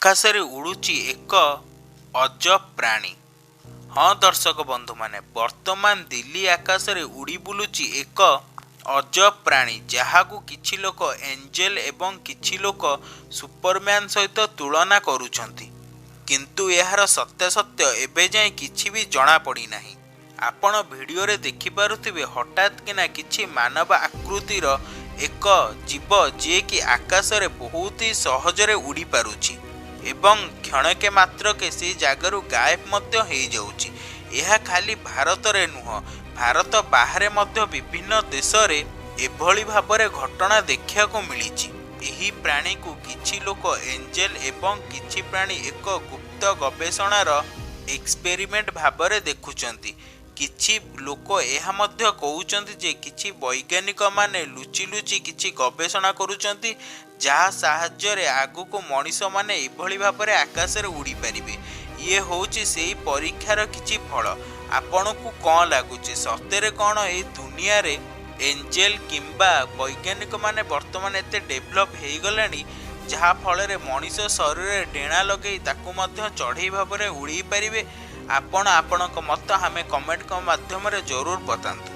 ଆକାଶରେ ଉଡ଼ୁଛି ଏକ ଅଜବ ପ୍ରାଣୀ। ହଁ ଦର୍ଶକ ବନ୍ଧୁମାନେ, ବର୍ତ୍ତମାନ ଦିଲ୍ଲୀ ଆକାଶରେ ଉଡ଼ି ବୁଲୁଛି ଏକ ଅଜବ ପ୍ରାଣୀ, ଯାହାକୁ କିଛି ଲୋକ ଏଞ୍ଜେଲ ଏବଂ କିଛି ଲୋକ ସୁପରମ୍ୟାନ୍ ସହିତ ତୁଳନା କରୁଛନ୍ତି। କିନ୍ତୁ ଏହାର ସତ୍ୟାସତ୍ୟ ଏବେ ଯାଏଁ କିଛି ବି ଜଣାପଡ଼ିନାହିଁ। ଆପଣ ଭିଡ଼ିଓରେ ଦେଖିପାରୁଥିବେ, ହଠାତ୍ କିନା କିଛି ମାନବ ଆକୃତିର ଏକ ଜୀବ, ଯିଏକି ଆକାଶରେ ବହୁତ ହି ସହଜରେ ଉଡ଼ିପାରୁଛି ଏବଂ କ୍ଷଣକେ ମାତ୍ରକେ ସେଇ ଜାଗାରୁ ଗାୟବ ମଧ୍ୟ ହେଇଯାଉଛି। ଏହା ଖାଲି ଭାରତରେ ନୁହଁ, ଭାରତ ବାହାରେ ମଧ୍ୟ ବିଭିନ୍ନ ଦେଶରେ ଏଭଳି ଭାବରେ ଘଟଣା ଦେଖିବାକୁ ମିଳିଛି। ଏହି ପ୍ରାଣୀକୁ କିଛି ଲୋକ ଏଞ୍ଜେଲ ଏବଂ କିଛି ପ୍ରାଣୀ ଏକ ଗୁପ୍ତ ଗବେଷଣାର ଏକ୍ସପେରିମେଣ୍ଟ ଭାବରେ ଦେଖୁଛନ୍ତି। କିଛି ଲୋକ ଏହା ମଧ୍ୟ କହୁଛନ୍ତି ଯେ କିଛି ବୈଜ୍ଞାନିକମାନେ ଲୁଚି ଲୁଚି କିଛି ଗବେଷଣା କରୁଛନ୍ତି, ଯାହା ସାହାଯ୍ୟରେ ଆଗକୁ ମଣିଷମାନେ ଏଭଳି ଭାବରେ ଆକାଶରେ ଉଡ଼ିପାରିବେ। ଇଏ ହେଉଛି ସେଇ ପରୀକ୍ଷାର କିଛି ଫଳ। ଆପଣଙ୍କୁ କ'ଣ ଲାଗୁଛି? ସତରେ କ'ଣ ଏଇ ଦୁନିଆରେ ଏଞ୍ଜେଲ କିମ୍ବା ବୈଜ୍ଞାନିକମାନେ ବର୍ତ୍ତମାନ ଏତେ ଡେଭଲପ୍ ହେଇଗଲେଣି, ଯାହାଫଳରେ ମଣିଷ ଶରୀରରେ ଡେଣା ଲଗେଇ ତାକୁ ମଧ୍ୟ ଚଢ଼େଇ ଭାବରେ ଉଡ଼େଇ ପାରିବେ? ଆପଣ ଆପଣଙ୍କ ମତ ଆମେ କମେଣ୍ଟ ମାଧ୍ୟମରେ ଜରୁର ବତାନ୍ତୁ।